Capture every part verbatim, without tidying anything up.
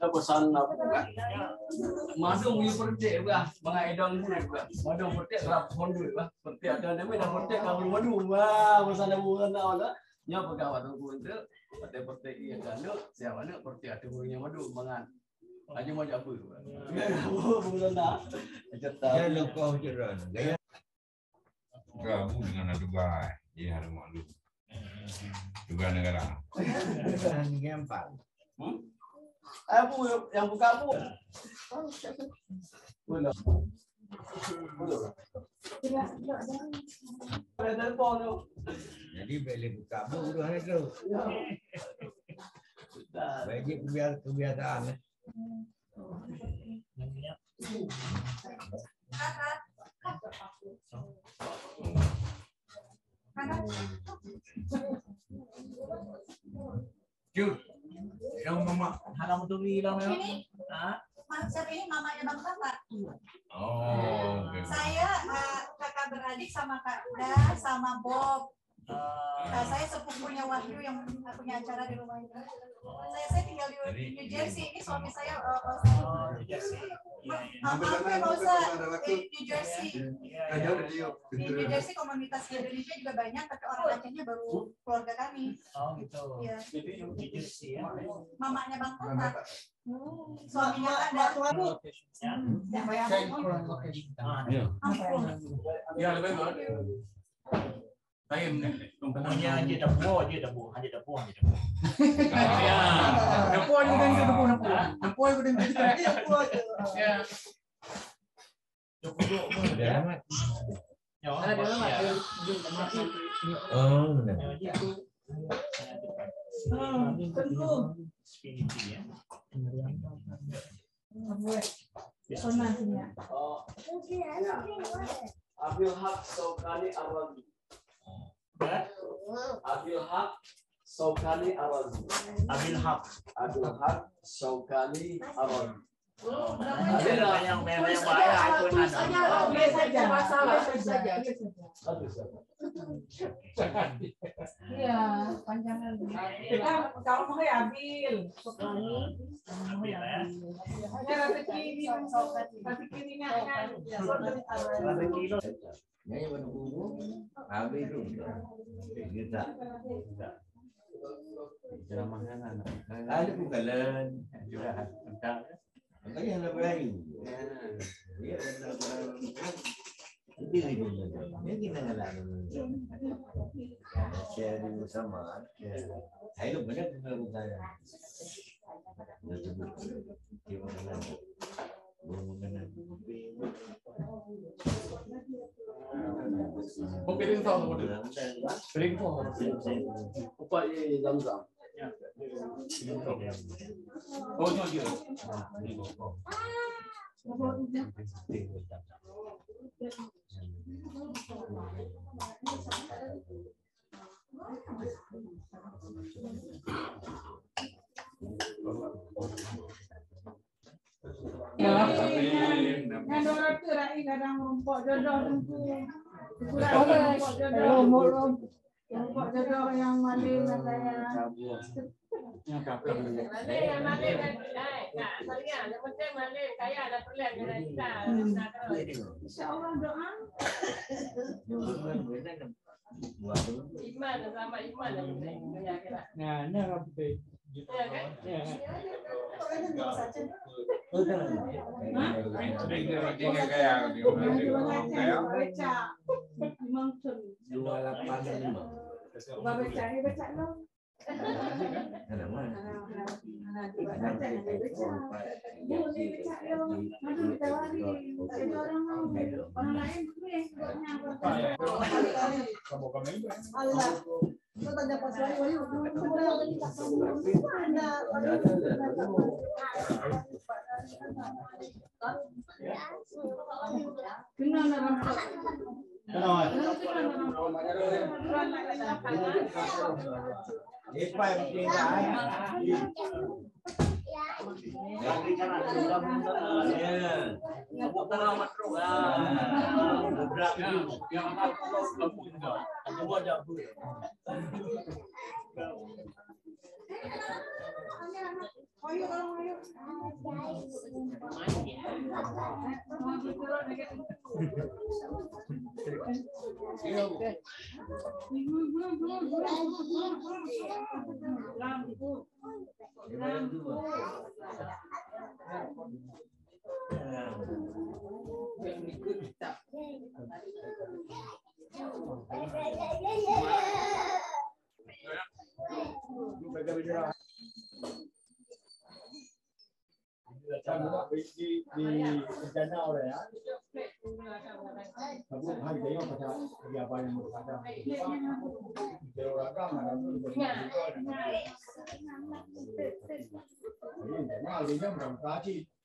Pesan apa kan? Madu mui pertik bah, mangat idong mui bah. Madu pertik rap hondui bah. Pertik ada nama dah pertik kau madu bah. Pesan ada bukan tahu lah. Nya pegawai tu pun tu. Pertik-pertik iya kan tu. Siapa nak pertik ada mui madu mangat. Aja mau jabu bah. Bukan dah. Cerita. Ya, lokong cerita. Gaya. Gabung dengan tugas. Ya, ada maklum. Tugas negara. Gampang. Hmm? Abu yang buka abu. Belum. Belum. Ada telepon tu. Jadi boleh buka abu tu hari tu. Ya. Sudah. Baik, kebiasaan, kebiasaan. Cut. Yang mama. Hana meuturi lah, ya. Ini? Ha? Ma-, siapa ini? Mamanya Bang Tata. Oh, oke. Saya, eh, kakak beradik sama Kak Uda, sama Bob. Nah, saya sepupunya Wahyu yang punya acara di rumah ini. Saya, saya tinggal di New Jersey. Ini suami saya, eh, Pak Ustaz. Oh, New Jersey. Iya, iya. Ma-, maaf ya, Pak Ustaz. Di New Jersey. Iya, iya. Di New Jersey komunitas Indonesia juga banyak, tapi orang Acehnya baru keluarga kami. Oh, gitu. Iya. Jadi New Jersey ya. Mamanya Bang Tata. Suaminya ada. Ya. Ampun. Ya, lebih baik. Lain, eh, hanya je dapur, je dapur, hanya dapur, hanya dapur. Ya. Dapur je kan dapur, dapur. Dapur je kan dapur. Ya. Ada dalam, ada. Oh, benar. Spiriti, ya. Abil Haq Saukani Ar-Razi. Abil Haq Saukani Ar-Razi. Abil Haq. Abil Haq Saukani Ar-Razi. Ada tak? Yang, yang, yang bahaya itu nada. Boleh saja. Boleh saja. Satu saja. Iya, panjangan. Kita, kalau mau ya, Abil. Saukani. Abil, ya. Ya, rezeki ini, rezeki ini, kan. Rezeki itu. Nyan nyang baru kubu, habis tu. Dia tak. Ceramah kan anak. Ada bukalan. Entah. Makanya anak berayu. Ya. Dia anak berayu. Itu dia. Dia kita ngalah. Saya dulu sama. Saya lu banyak bukan bukan. Dia sebut. Dia mengenal. Belum mengenal. Piring tong, piring tong. Upaya Zamzam. Oh, no, dia. Ya. Nyan dua ratus rai kadang rumpok jodoh tengku. Ukuran rumpok jodoh. Rumpok jodoh yang maling dan kaya. Maling, maling, maling, maling, kaya, yang penting maling, kaya, dah pernah dengan kita. Insya Allah doa. Iman, selamat iman lah penting. Dunia akhirat. Nah, nah, betul. Ya, kan? Ya. Dua lapan lima. Baca, eh, baca dulu.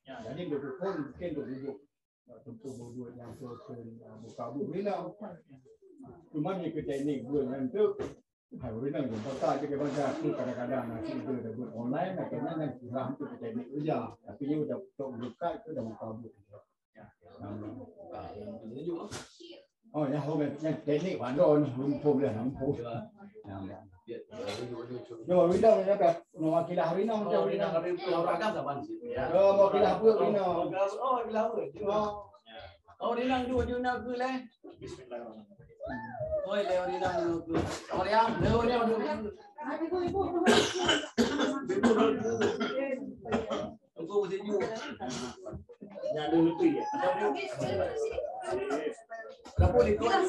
Jadi, dia pun mungkin duduk. Tentu bubuet nyang tu pun, ah, buka buet rina. Cuma ni ke teknik buet nyan tu, hai rina je. Baka je ke bangsa tu kadang-kadang nasi tu dah buat online, akhirnya nyan kurang tu ke teknik kerja. Tapi ni udah tok buka tu dah buka buet. Oh, ya, oh, yang teknik pandai ni, mumpung dah, mumpung. Ya, ya. Yo, rina, rina, rina, wakilah rina, Oh, rina. Rina, rina, rina, rina, rina. Oh, wakilah apa, rina? Oh, wakilah apa? Oh. Oh, rina dua juna ke leh? Bismillahirrahmanirrahim. Oi, leh rina dua ke. Oh, ya, leh rina dua ke. Tunggu sejuk. Nyan dulu tu ya. Kenapa dia kuat?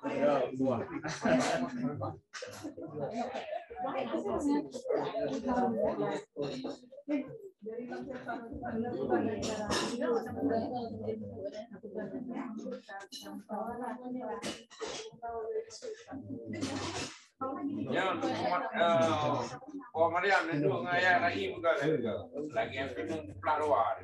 Ya, buah. Ya, untuk umat, eh, oh, Mariam, nanduk dengan ayah lagi bukan lagi. Lagi yang kena pula luar.